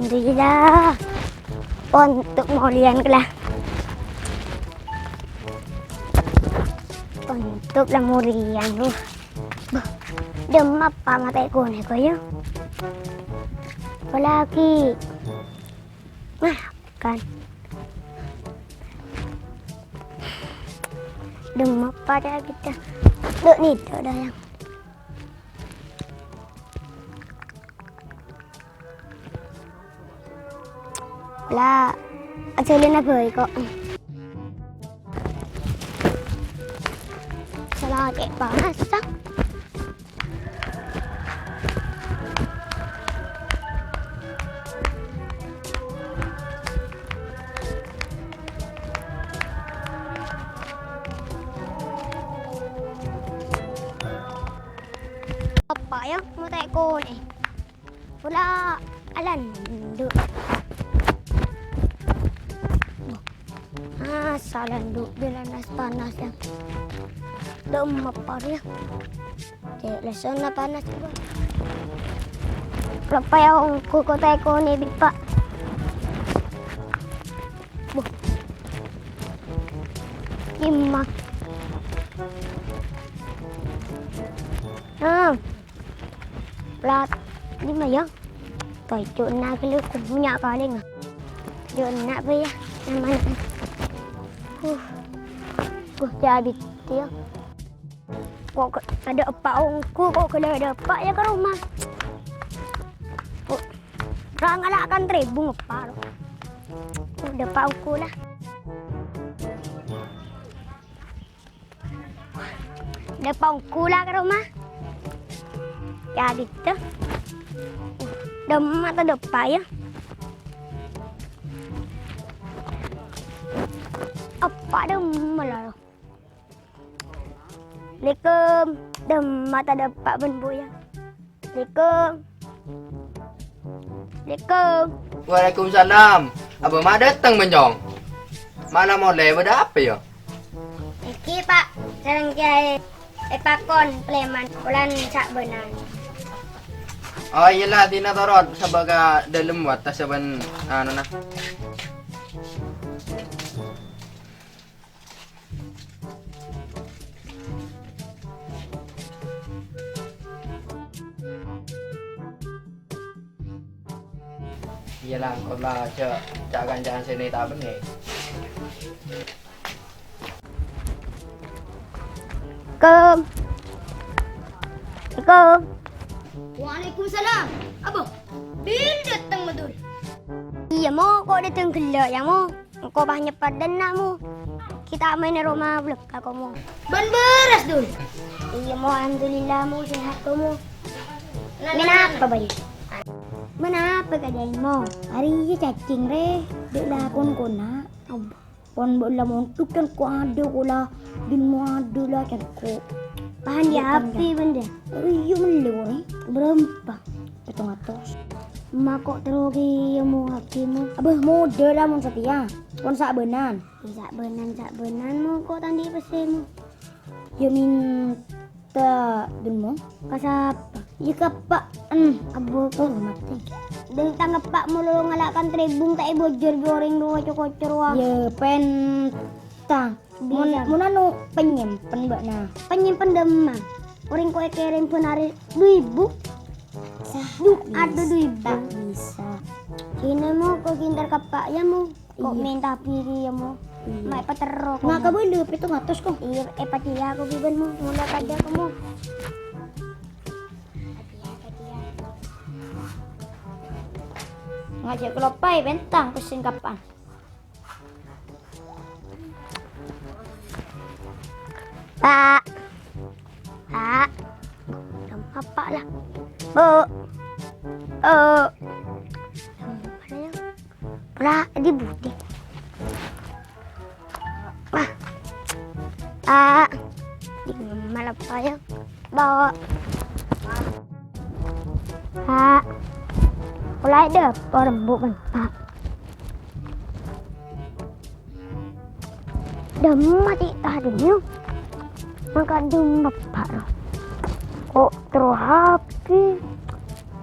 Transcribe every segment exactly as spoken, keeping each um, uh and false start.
Alhamdulillah. Ontok molèyan kala. Ontok la molèyan, uh. Bâh, dâmma pa matè konè ko, yâ? Apalagi. Nah, kan. Dâmma pa dâ' kita. Dâ' nèdâ dâ' yang. La, ajhâlâna bhâi ko'. Sala cè' panassa. Apa yâ, matè konè? Pola alandu'. Ah, salandu' bilâ nas-panas yâ. Dâmma pa rèya. Cè' lessona panas, Bang. Loppa yâ ongghu ko' tè konè bi' pa'. Buh. Dimma. Ah. Plat lima yâ. Toy, cuk, na' ghellâ' ko' bânnya' kalèng. Cuk, na' bâ yâ. Aman. Huh. Huh, jadi yâ. Ko' ke-, tadâ' eppa' ongghu, ko' ghellâ' tadâ' eppa' yâ ka roma. Ko', ra ngala' kan trèbu ngeppa' lo. Ko' tadâ' eppa' ongghu la. Tadâ' eppa' ongghu la ka roma. Yâ, gitu. Dâmma tadâ' eppa' yâ. Eppa' dâmma la. Assalamualaikum. Dâmma tadâ' eppa' bân bu yâ. Assalamualaikum. Assalamualaikum. Waalaikumsalam. Abâ' ma' dâteng, Bân Cong? Ma' la molè, bâdâ apa yâ? Èngghi, Pa', sareng Kèyaè èpakon palèman bulân Sa'bânan. Oh, iyâ la, dina torot sabâ' ka dâlem, watas sabân anona. Iyâ la, engko' la jhâ', jhâ' kancana sè nèta bânnè. Assalamualaikum. Assalamualaikum. Waalaikumsalam. Abâ, bilâ dâteng, Madul? Iyâ, Mo, ko' dâteng ghellâ' yâ, Mo. Engko' pas nyèpper dâ' enna', Mo. Kita maèn è roma bâlâkka' ko', Mo. Bân bârâs, Dul? Iyâ, Mo, alhamdulillah, Mo, sehat ko', Mo. Mènapa bâi? Mènapa kajâ'ân, Mo? Arèya cacèng, rè. Dâ' lakon kona. Pon bâ'na la mondhuk kan ko' adâ' ko' la, dimma adâ' la kan ko'. Pahan ya api bân dâ? Iyâ mellè orèng. Bârâmpa? Pèttong atos. Ma' ko' terro kèya mo aghâbây mo? Abâ, modâ la mon satèya. Pon Sa'bânan. Iyâ, Sa'bânan, Sa'bânan mo ko' ta' andi' pèssè mo. Yâ min- Ta' dâmma. Ka sapa? Yâ ka eppa', em. Abbo, ko' matè. Dântang eppa' malolo ngala' kan trèbung ta' èbhâjâr bi' orèng rowa co-koco rowa. Yâ, pènta. Mon, bisa. Mon anu, panyèmpen bâ'na. Panyèmpen dâmma? Orèng ko' èkèrèm bân arè du èbu. Sah, du-, ta' bisa. Adâ du èbu. Ta' bisa. Kènè mo, ko' ghi' entar ka eppa' yâ mo. Ko' iyâ. Mènta bhiri yâ mo. Iyâ. Ma' èpaterro ko'. Ma' kabâlâ pèttong atos ko'. Iyâ, èpadiyâ ko' ghibân mo. Mula kadâ' ko' mo. Padiyâ, padiyâ. Ngajhâk kaloppaè bentang pèssèna kapan. Pa'. Pa'. Dâmma eppa' la. Bu. Bu. Dâmma eppa' la yâ. Pola è budi. Wah. Pa'. Dâmma eppa' yâ. Bu. Pa'. Pola è dâpor embu' bân Pa'. Dâmma cè' tadâna. Mangka dâmma eppa' ro. Ko' terro happy.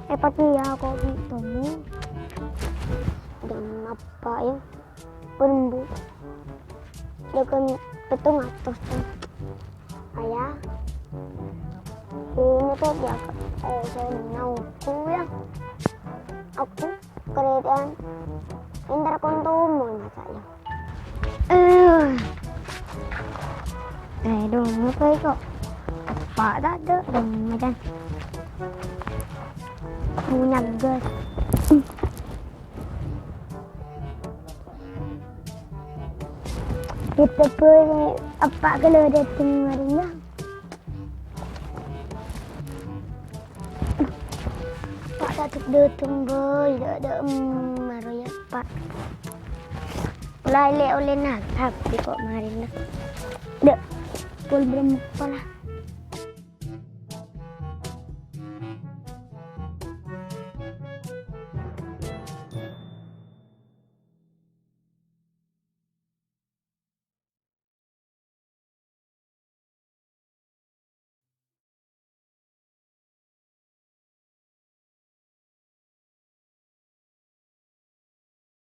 Èpadiyâ ko' ghi' tèmo. Pak, ya. Pon embu'. Jâgâ pètto atos, Cong. Ayah. Ini tuh dia, eh, saya mau aku, ya. Aku kerjaan. Entar kon tomol, masa, ya. Eh. Eh, dong, apa kok? Pak, tak ada, dong, macam. Punya gas. Kita boleh apa kalau datang marinya? Pak, tak datang, boy. Ada, ada, em, maro ya, Pak. Mulai le oleh nangkap di kok marinya. Dek, pol berempat lah.